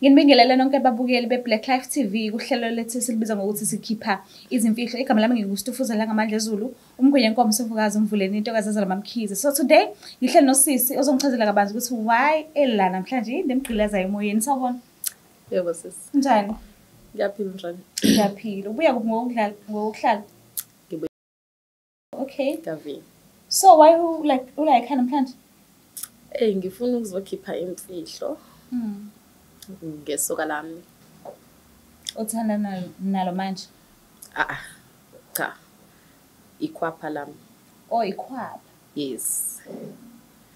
Nginibingelele nonke babukeli be-Black Life TV kuhlelo lethu esilibiza ngokuthi sikhipha izimfihlo. Igama lami nginguStufuza Dlangamandla Zulu, umgwenye nkomo sovukazi umvuleni intokazi ezala Mamkhize. So today ngihleli nosisi ozongichazela kabanzi ukuthi why ela namhlanje yini emgqilaza emoyeni. Sawubona. Yebo sisi. Njani? Ngiyaphila, njani? Ngiyaphila. Ubuya kuphi ngokudlala ngokuhlala? Ngibuya Okay. Gavini. So why you like ula ekhaya namhlanje? Ngifuna ukuzokhipha imfihlo ngesoka lami. Uthanda nalo manje? Ah, cha. Ikhwapha lami. Oh, ikhwapha. Yes.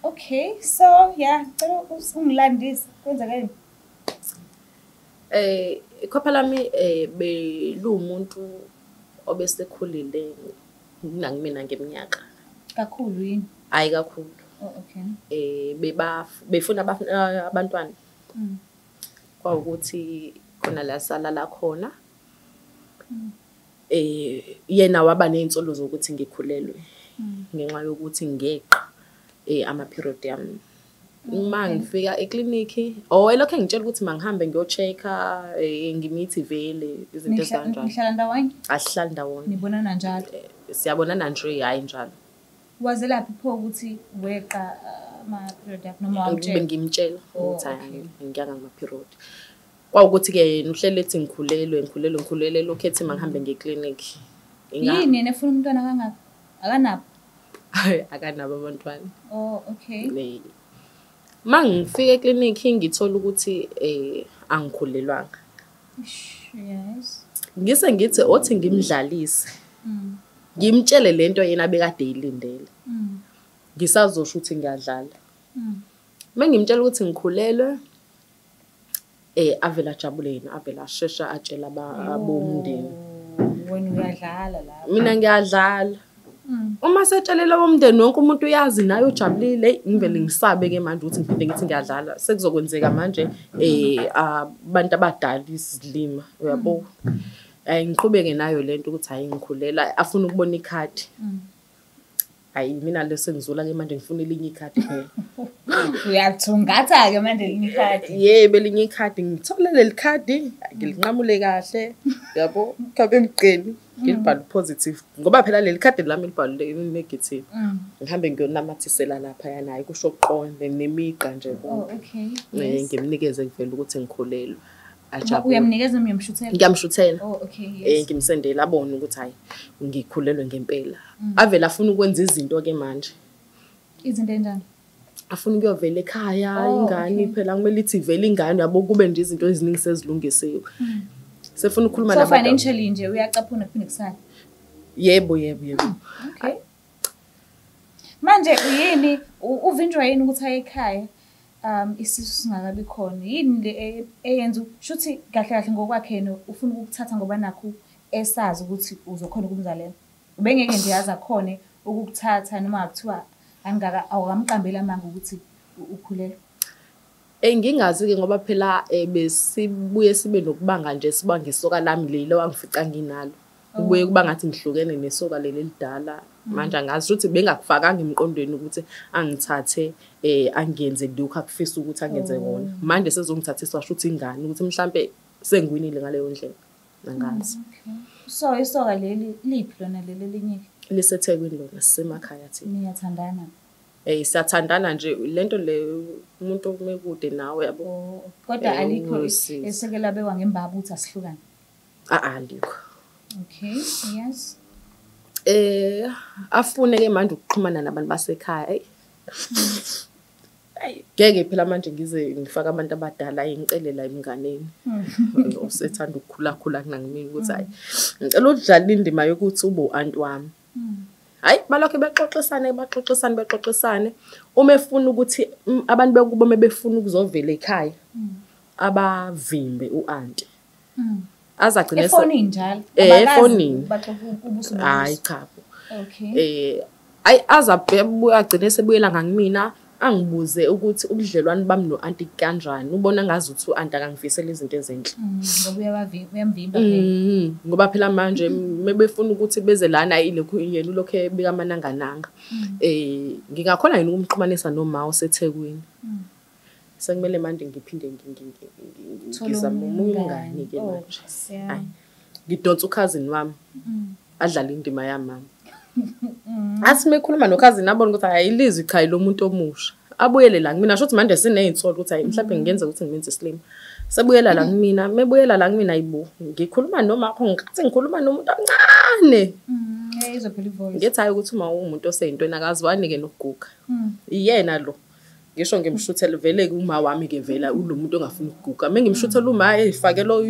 Okay, so yeah, ngicela ungilandise kwenzakeni? Ikhwapha lami belumuntu obesekhulile kunangimina ngeminyaka. Kakhulu yini? Hayi kakhulu. Oh, okay. Befuna abantwana. Kwawukuthi khona la salala khona. Yena waba nezinsolo zokuthi ngikhulelwe ngenxa yokuthi ngeqa ama period yami. Uma ngifika eklinikhi, elokho engitshela ukuthi mangihambe ngiyo-check-a, ngimithi vele izinto ezikanjalo. Nihlala ndawonye? Asihlali ndawonye. Nibonana njalo? Siyabonana nje, hhayi njalo. Wazelaphi pho ukuthi weqa ama-period yakho noma wamtshela? Bengimtshela ukuthi hhayi ngiyanga ngama-period. Kwawukuthi-ke yena uhlele ethi ngikhulelwe, ngikhulelwe, ngikhulelwe, lokhu ethi mangihambe ngiye eklinikhi. Yini yena efuna umntwana kangaka? Akanabo? Hhayi, akanabo abantwana. Oh, okay. Uma ngifika eklinikhi ngithola ukuthi angikhulelwanga. Yes. Ngise ngithi othi ngimdlalise. Ngimtshele lento yena abekade eyilindele. Ngisazosho ukuthi ngiyadlala. Uma ngimtshela ukuthi ngikhulelwe, avele ajabule yena, avele ashesha atshela abomndeni. Wena uyadlala lapho. Mina ngiyadlala. Uma setshelele abomndeni wonke umuntu uyazi naye ujabulile, ngivele ngisabe-ke manje ukuthi ngiphinde ngithi ngiyadlala. Sekuzokwenzeka manje abantu abadala izilima, uyabo. Ngiqhubeke nayo lento ukuthi hhayi ngikhulela, afuna ukubona ikhadi. Hhayi mina le sengizula-ke manje ngifuna elinye ikhadi phela. Uyathungatha-ke manje elinye ikhadi. Yebo, elinye ikhadi ngithole leli khadi, ngilinqamule kahle, yabo, khabe emgqeni, ngilibhale positive. Ngoba phela leli khadi lami libhalwe negative. Ngihambe ngiyonamathisela laphayana, hhayi kusho kuqonde nemigqa nje. Oh, okay. Ngimnikeze ngivele ukuthi ngikhulelwe. Uyamnikeza noma uyamshuthela? Ngiyamshuthela. Oh, okay, yes. Ngimsendele abone ukuthi hhayi ngikhulelwe ngempela. Avele afuna ukwenza izinto-ke manje. Izinto enjani? Afuna ukuyovela ekhaya, ingane phela kumele ithi ivele ingane yabo kube nje izinto eziningi sezilungisiwe. Sefuna ukukhuluma nabantu. So financially nje uyacaphuna kuphinde kusale. Yebo, yebo, yebo. Okay. Manje yini uvinjwa yini ukuthi aye ekhaya? Isisu singakabi khona yini le eyenza shuthi kahle kahle ngokwakhe yena ufuna ukukuthatha ngoba nakho esazi ukuthi uzokhona ukumzalela. Ubengeke nje aze akhone ukukuthatha noma kuthiwa angaka awukamqambeli amanga ukuthi ukhulelwe. Ngingazi-ke ngoba phela besibuye sibe nokubanga nje siba ngesoka lami leli wangifica nginalo. Kubuye kuba ngathi ngihlukene nesoka leli elidala. Manje angazi ukuthi bengakufakanga emqondweni ukuthi angithathe angenze lokhu akufisa ukuthi angenze kona. Manje sezongithathiswa shuthi ingane ukuthi mhlambe sengiwinile ngaleyo ndlela. Angazi. So isoka leli liphi lona leli elinye? LiseThekwini lona, sisemakhaya thina. Niyathandana? Siyathandana nje lento le umuntu omekude nawe yabo. Kodwa alikho eseke labekwa ngembaba ukuthi asihlukane. Alikho. Okay, yes. Afune ke manje ukuxhumana nabantu basekhaya. Ngeke phela manje ngize ngifake abantu abadala ngicele la emnganeni. Usethanda ukukhula khula kunangimina ukuthi hayi ngicela ukudlala indima yokuthi ube u-anti wami. Hayi balokho bexoxisane baxoxisane bexoxisane uma efuna ukuthi abantu bekubo befuna ukuzovela ekhaya abavimbe u-anti. Azagcine efonini njalo. Efonini. Hayi cha. Okay. Ayi azabuya agcine sebuyela ngangimina angibuze ukuthi ubudlelwane bami no-anti kanjani, ubona ngazi ukuthi u-anti akangifisela izinto ezinhle. Ngoba uyamvimba phela. Ngoba phela manje mebefuna ukuthi beze lana ilokhu yena ulokhu ebika amanangananga. Ngingakhona yini ukumxhumanisa noma useThekwini? Sekumele manje ngiphinde ngizame omunye umngani ke manje. Hayi. Ngidonsa ukhazini wami. Adlala indima yami mama. Athi mekhuluma nokhazini abone ukuthi hayi ilizwi cha lo muntu omusha. Abuyele la kumina sho ukuthi manje siney'nsolo ukuthi hayi mhlawumbe ngingenza ukuthi ngimenze isilima. Sebuyela la kumina, mebuyela la kumina ayibo. Ngikhuluma nomakho ngathi ngikhuluma nomuntu omncane. Izophela ivoice. Ngithi hayi ukuthi uma umuntu oseyintweni akazwani-ke nokuguga. Iyena lo. Ngisho ngimshuthele vele uma wami ke vela ulo muntu ongafuni ukuguga. Mengimshuthela uma efakelo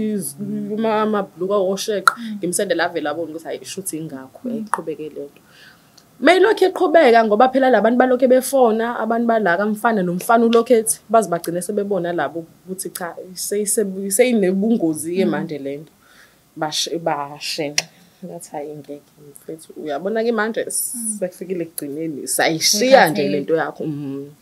amabhuluka osheqa, ngimsendela avela abone ukuthi hayi ishuthi ingakho, ayiqhubeke lento. Mayilokhu iqhubeka ngoba phela labantu balokhe befona, abantu bala kamfana nomfana ulokhu ethi baze bagcine sebebona labo ukuthi cha seyinebungozi ke manje lento. Bashenxa. Ngathi hayi ngeke mfethu, uyabona ke manje sekufikile ekugcineni sayishiya nje lento yakho.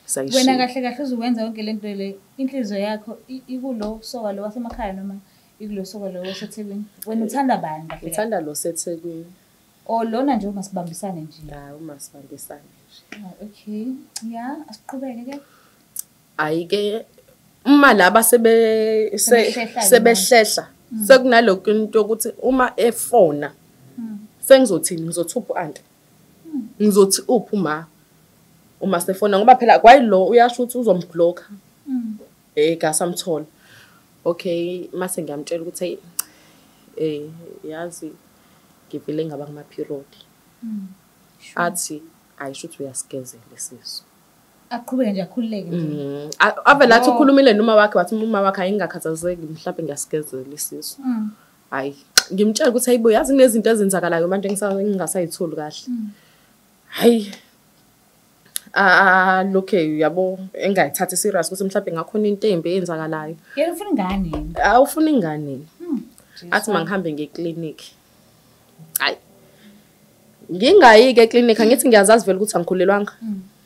Sayishiya. Wena kahle kahle uzowenza yonke lento le, inhliziyo yakho ikulo soka lo wasemakhaya noma ikulo soka lo waseThekwini? Wena uthanda bani kahle? Ngithanda lo seThekwini. O lona nje uma sibambisane nje. Hayi uma sibambisane nje. Okay. Yeah, asiqhubeke ke. Hayi ke uma laba sebehlehla sekunalokho into yokuthi uma efona sengizothini, ngizothi uphi anti, ngizothi uphi uma sefona ngoba phela kwayilo uyasho ukuthi uzomblocka. Gasamthola. Okay, mase ngiyamtshela ukuthi yazi ngivele ngaba kuma period. Athi ayisho ukuthi uyasigezela isisu. Aqhubeke nje akhululeke nje. Avela athi ukhulumile noma wakhe wathi uma wakhe ayingakhathazeki mhlawumbe ngiyasigezela isisu. Hayi ngimtshela ukuthi hayibo yazi kunezinto ezenzakalayo manje ngingasayitholi kahle. Hayi lokhe uyabo engayithathi serious ukuthi mhlawumbe ngakhona into embi eyenzakalayo. Yena ufuna ingane. Awufuna ingane. Athi mangihambe ngeclinic. Hayi ngingayike eclinic angithi ngiyazazi vele ukuthi angikhulelwanga.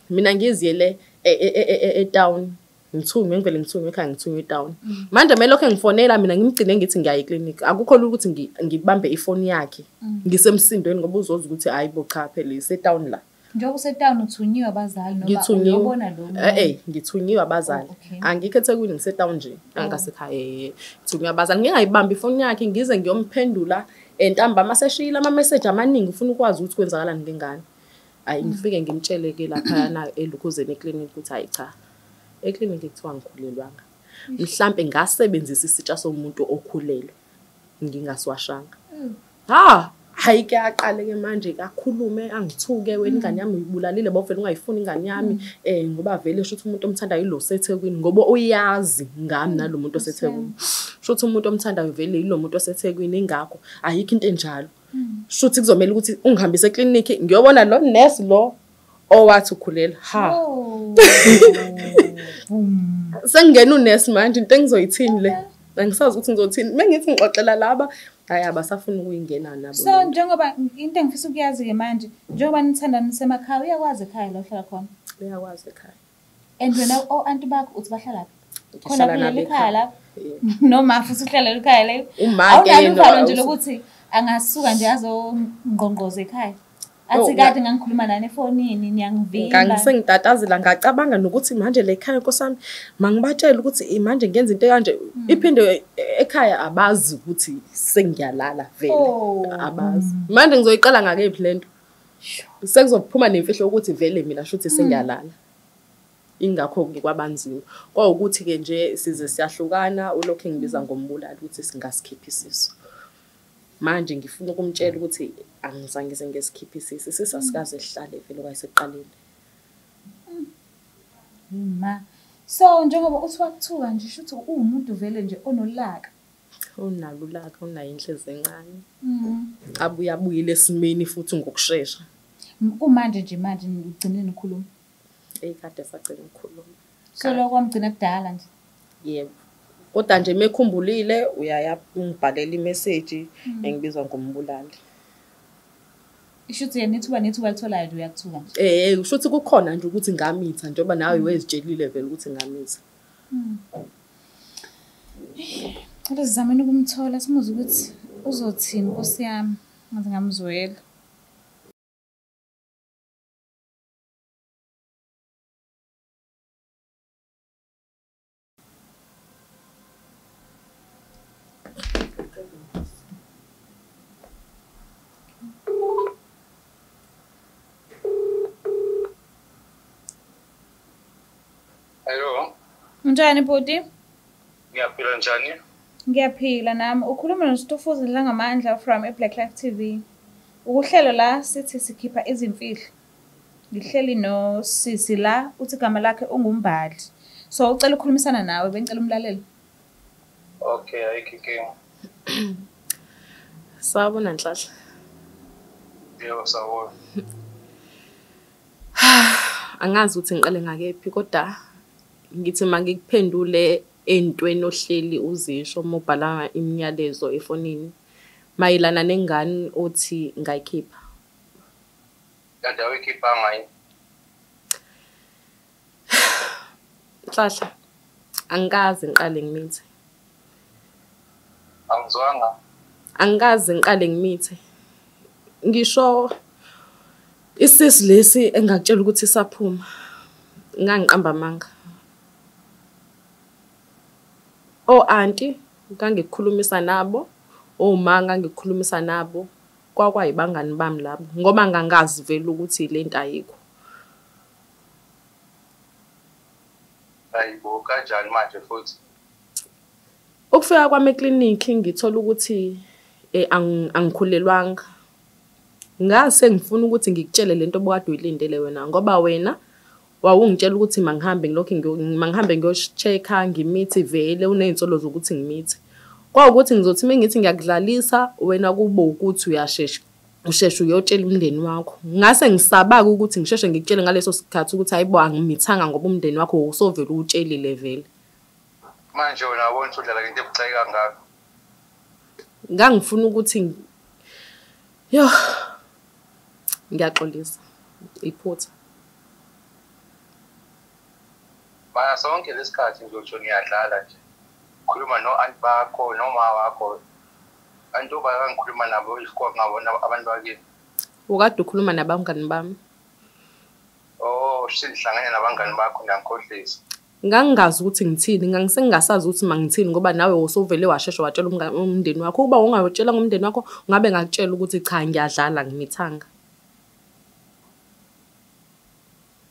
Mina ngiziyele e-town. Ngithunywe ngivele ngithunywe ekhaya ngithunywe e-town. Manje melokho engifonela mina ngimgcine ngithi ngiya eclinic. Akukho lula ukuthi ngibambe ifoni yakhe. Ngisemsindweni ngoba uzoza ukuthi hayibo cha phela ise-town la. Njengoba use-town uthunyiwe abazali noma uyobona lo muntu? Ngithunyiwe abazali. Angikho eThekwini ngise-town nje. Angasekhaya ngithunywe abazali. Ngingayibambi ifoni yakhe ngize ngiyomphendula entambama seshiyile ama message amaningi ufuna ukwazi ukuthi kwenzakalani ngengane. Hayi ngifike ngimtshele ke lapha elukhuzeni eclinic ukuthi hayi cha. Eclinic kuthiwa ngikhulelwanga. Mhlambe ngasebenzisa isitsha somuntu okhulelwe ngingasiwashanga. Ha, hayi ke aqale ke manje kakhulume angithuke wena ingane yami uyibulalile bovela ungayifuni ingane yami ngoba vele shuthi umuntu omthandayo ilo seThekwini ngoba uyazi ngami nalomuntu oseThekwini. Shuthi umuntu omthandayo vele yilo muntu oseThekwini ingakho ayikho into enjalo. Shuthi kuzomela ukuthi ungihambise eclinic ngiyobona lo nurse lo owathi ukhulela. Ha. Sengingena unesi manje into engizoyithini le. Angisazi ukuthi ngizothini. Mengithi ngixoxela laba hayi abasafuna ukuyingena nabo. So njengoba into engifisa ukuyazi ke manje njengoba nithanda nisemakhaya uyakwazi ekhaya la uhlala khona? Uyakwazi ekhaya. And wena o-anti bakho uthi bahlala phi? Khona kuleli ekhaya la? Noma futhi uhlala ekhaya le? Awunalo uvalo nje lokuthi angasuka nje azongqongqoza ekhaya? Athi kade ngangikhuluma nani efonini niyangivimba. Ngangisengitatazela ngacabanga nokuthi manje le ekhaya nkosami mangibatshela ukuthi manje ngenza into kanje iphinde ekhaya abazi ukuthi sengiyalala vele abazi. Manje ngizoyiqala ngakephi lento? Sekuzophuma nemfihlo ukuthi vele mina shuthi sengiyalala. Ingakho ke kwabanzima. Kwawukuthi ke nje size siyahlukana ulokhu engibiza ngombulali ukuthi singasikhiphi isisu. Manje ngifuna ukumtshela ukuthi angizange ngize ngesikhiphi isisu, sisasikaze sihlale vele kwayisekuqaleni. Ma. So njengoba uthi wakuthuka nje shuthi uwumuntu vele nje onolaka. Onalo ulaka, unayo inhliziyo encane. Abuye abuyile esimeni futhi ngokushesha. Kumanje nje manje ugcine nikhuluma. Kade sagcina ukukhuluma. So lokho kwamgcina kudala nje. Yebo. Kodwa nje mekhumbulile uyaya ungibhalela imessage engibizwa ngombulali. Ishuthi yena ithuba nethuba litholayo nje uyakuthuka nje. Ushuthi kukhona nje ukuthi ngamitha njengoba nawe wezitshelile vele ukuthi ngamitha. Cela sizameni ukumthola simuzwe ukuthi uzothini Nkosi yami, ngaze ngamzwela. Hello. Unjani bhuti? Ngiyaphila, njani? Ngiyaphila nami. Ukhuluma noStufuza Dlangamandla from eBlack Life TV. Ukuhlelo la sithi sikhipha izimfihlo. Ngihleli nosisi la, uthi igama lakhe unguMbali. So ucela ukukhulumisana nawe, bengicela umlalele. Okay, ayikho inkinga. Sawubona Nhlanhla. Yebo, sawubona. Angazi ukuthi ngiqale ngakephi, kodwa ngithi mangikuphendule entweni ohleli uzisho uma ubhala imiyalezo efonini mayelana nengane othi ngayikhipha. Kanti awuyikhiphanga yini? Nhlanhla, angikaze ngiqale ngimithe. Angizwanga. Angikaze ngiqale ngimithe. Ngisho isisu lesi engakutshela ukuthi saphuma, ngangiqamba amanga. O-anti ngangikukhulumisa nabo, oma ngangikukhulumisa nabo, kwakwayibangani bami labo, ngoba ngangazi vele ukuthi lento ayikho. Hayibo, kanjani manje futhi? Ukufika kwami eklinikhi ngithola ukuthi angikhulelwanga. Ngase ngifuna ukuthi ngikutshele lento obukade uyilindele wena, ngoba wena wawungitshela ukuthi mangihambe ngilokhu mangihambe ngiyocheck-a ngimithi, vele uney'nsolo zokuthi ngimithi. Kwawukuthi ngizothi uma ngithi ngiyakudlalisa wena kube ukuthi uyashesha usheshe uyotshela umndeni wakho. Ngase ngisaba-ke ukuthi ngisheshe ngikutshele ngaleso sikhathi ukuthi hayibo angimithanga ngoba umndeni wakho usovele uwutshelile vele. Manje wena wabona ukuthi udlala ngento ebucayi kangaka? Ngangifuna ukuthi yo, ngiyaxolisa, iphutha. Mana sonke lesikhathi nje ngiyadlala nje. Khuluma no-anti bakho noma wakho. Anti obaba ngikhuluma nabo if kwakungabona abantu bakini. Ukade ukhuluma nabangani bami. Oh, sengihlangene nabangani bakho ngiyakhohlisa. Ngangingazi ukuthi ngithini, ngangisengingasazi ukuthi mangithini ngoba nawe usovele washesha watshela umndeni wakho. Ukuba ungawutshela ngomndeni wakho, ngabe ngakutshela ukuthi cha ngiyadlala ngimithanga.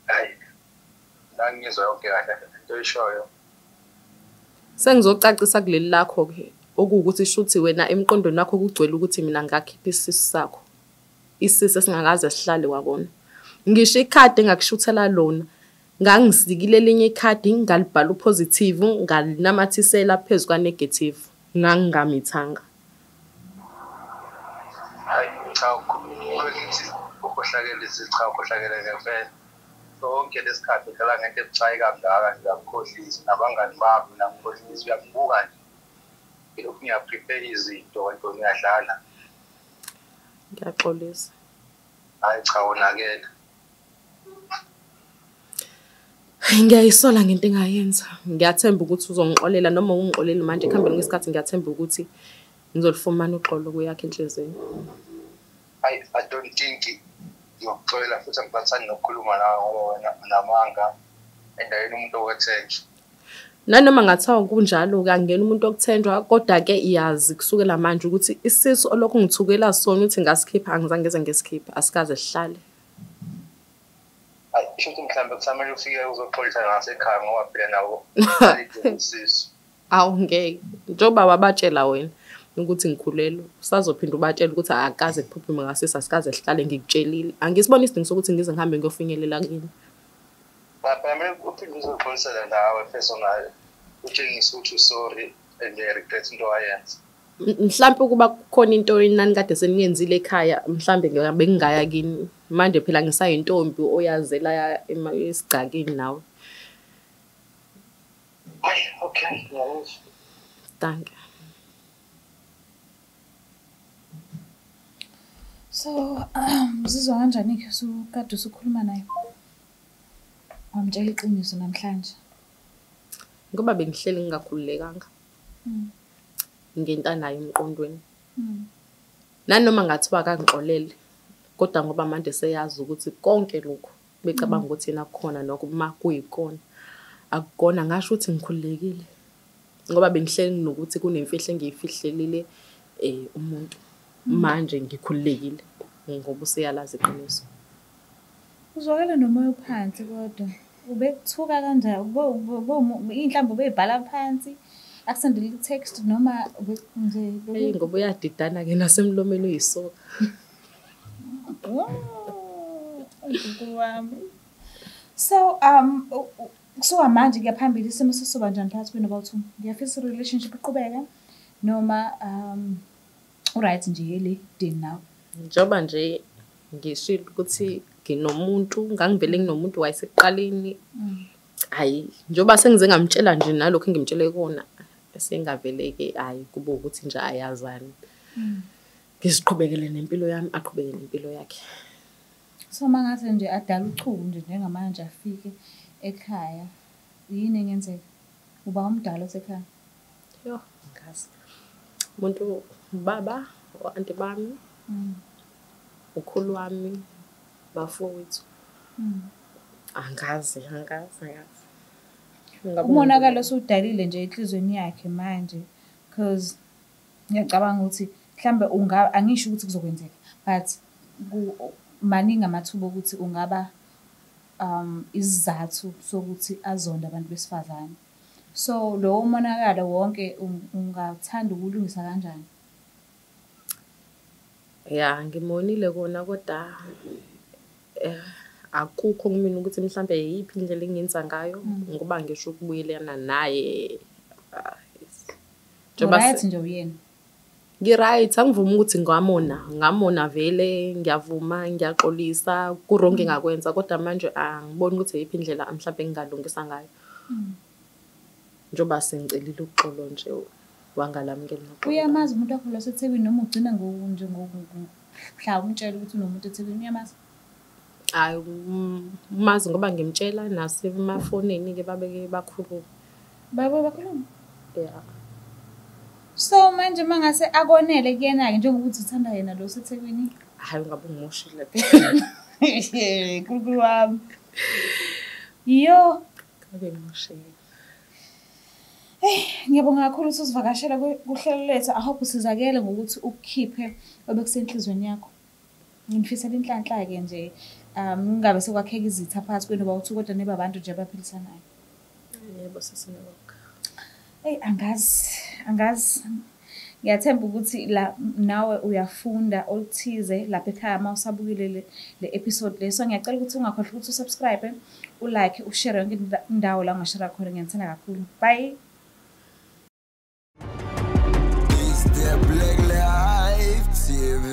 Hayi. Ngangizwa yonke kahle into oyishoyo. Sengizocacisa kuleli lakho-ke okuwukuthi shuthi wena emqondweni wakho kugcwele ukuthi mina ngakhipha isisu sakho. Isisu esingakaze sihlale kwakona. Ngisho ikhadi engakushuthela lona, ngangisikile elinye ikhadi ngalibhala upositive ngalinamathisela phezu kwa-negative, ngangingamithanga. Hayi cha, ngithi ukhohlakele, cha ukhohlakele ngempela. Sonke lesikhathi udlala ngento ebucayi kangaka nje, uyakukhohlisa nabangani bakho, uyakukhohlisa, uyakubuka nje. Ngilokhu ngiyaprepare izinto kanti ngiyadlala. Ngiyaxolisa. Hayi cha, wonakele. Ngiyayisola ngento engayenza. Ngiyathemba ukuthi uzongixolela noma ungixoleli manje ekuhambeni kwesikhathi, ngiyathemba ukuthi ngizolifumana uxolo kuyakho enhliziyweni. Hayi, I don't think ngiyokuxolela futhi, angibathandi nokukhuluma nawe ngoba wena unamanga endaweni umuntu owethenjwa. Nanoma ngathiwa kunjalo-ke angena umuntu okuthenjwa, kodwa-ke iyazi kusukela manje ukuthi isisu olokhu ngithukela sona ukuthi ngasikhipha, angizange ngize ngisikhiphe, asikaze sihlale. Hayi, sho ukuthi mhlawumbe kusamele ufike uzoxolisa ngasekhaya ngoba phela nabo isisu. Awu ngeke, njengoba wabatshela wena ukuthi ngikhulelwe, usazophinda ubatshele ukuthi akaze kuphuphume ngasisi, asikaze sihlale, ngikutshelile. Angisiboni isidingo sokuthi ngize ngihambe ngiyofinyelela kini. Phela kumele uphinde uzoxolisela nawe personal, utshengise ukuthi sorry and regret into owayenza. Mhlampe ukuba kukhona into enanikade seniyenzile ekhaya, mhlambe bengingaya kini. Manje phela ngisayintombi oyazela esigcakeni nawe. Hayi, okay, ngiyakuzwa. Thank you. So, uzizwa kanjani-ke usukade usukhuluma naye? Wamtshela iqiniso namhlanje. Ngoba bengihleli ngingakhululekanga. Ngento nayo emqondweni. Nanoma ngathiwa akangixolele, kodwa ngoba manje seyazi ukuthi konke lokhu becabanga ukuthi yena kukhona lokho uma kuyikona. Akukona, ngasho ukuthi ngikhululekile. Ngoba bengihleli nokuthi kunemfihlo engiyifihlelile umuntu. Manje ngikhululekile ngoba useyalazi iqiniso. Uzwakala nomoya ophansi kodwa ubekuthuka kanjani? Iy'nhlamvu ubey'bhala phansi, akusendele i-text noma nje? Eyi, ngoba uyadidana-ke nasemlomeni uyisoka. Unkulunkulu wami. So kusuka manje kuya phambili isimo sesizoba njani phakathi kwenu abawu-two? Ngiyafisa i-relationship iqhubeke noma u-right nje le kudeni nawe? Njengoba nje ngishilo ukuthi nginomuntu, ngangivele nginomuntu wayesekuqaleni. Hhayi, njengoba sengize ngamtshela nje nalokhu engimtshele kona, sengavele-ke hhayi kube ukuthi nje ayazani. Ngiziqhubekele nempilo yami, aqhubeke nempilo yakhe. So uma ngase nje adala uchuku nje njengamanje afike ekhaya, yini engenzeka? Uba umdala osekhaya? Yo, angazi. Umuntu ubaba, o-anti bami, ukhulu wami, bafowethu. Angazi, angazi, angazi. Umonakalo osudalile nje enhliziyweni yakhe manje, cause ngiyacabanga ukuthi mhlambe angisho ukuthi kuzokwenzeka, but maningi amathuba okuthi ungaba isizathu sokuthi azonde abantu besifazane. So lowo monakalo wonke ungathanda ukuwulungisa kanjani? Ya, ngimonile kona kodwa akukho kumina ukuthi mhlambe yiphi indlela engingenza ngayo ngoba ngisho ukubuyelana naye. Right nje uyena. Ngi-right, angivumi ukuthi ngamona, ngamona vele, ngiyavuma, ngiyaxolisa, ku-wrong engakwenza, kodwa manje angiboni ukuthi iyiphi indlela mhlambe engingalungisa ngayo. Njengoba sengicelile uxolo nje wangalamukela noxolo. Uyamazi umuntu wakho lo oseThekwini noma ugcina nje mhla umtshela ukuthi unomuntu eThekwini, uyamazi? Hhayi, umazi ngoba ngimtshela nasemafonini-ke babeke bakhuluma. Babo bakhuluma? Ya. So manje uma ngase akonele kuyena-ke njengokuthi uthanda yena lo oseThekwini? Hhayi, ungabe ungimoshile phela. Nkulunkulu wami. Yo. Ngabe ngimoshile. Eyi, ngiyabonga kakhulu ukuthi usivakashela kuhlelo lethu. I hope usizakele ngokuthi ukukhiphe obekusenhliziyweni yakho. Ngifisela inhlanhla-ke nje, kungabe sekwakheka izitha phakathi kwenu bawu-two kodwa nibe abantu nje abaphilisanayo. Yebo, sisi, ngiyabonga. Eyi, angazi, angazi. Ngiyathemba ukuthi la nawe uyafunda oluthize lapha ekhaya uma usabukile le episode le. So ngiyacela ukuthi ungakhohlwa ukuthi u-subscribe, u-like, u-share yonke indawo la ungashare khona. Ngiyanithanda kakhulu. Bye. It's the Black Life TV.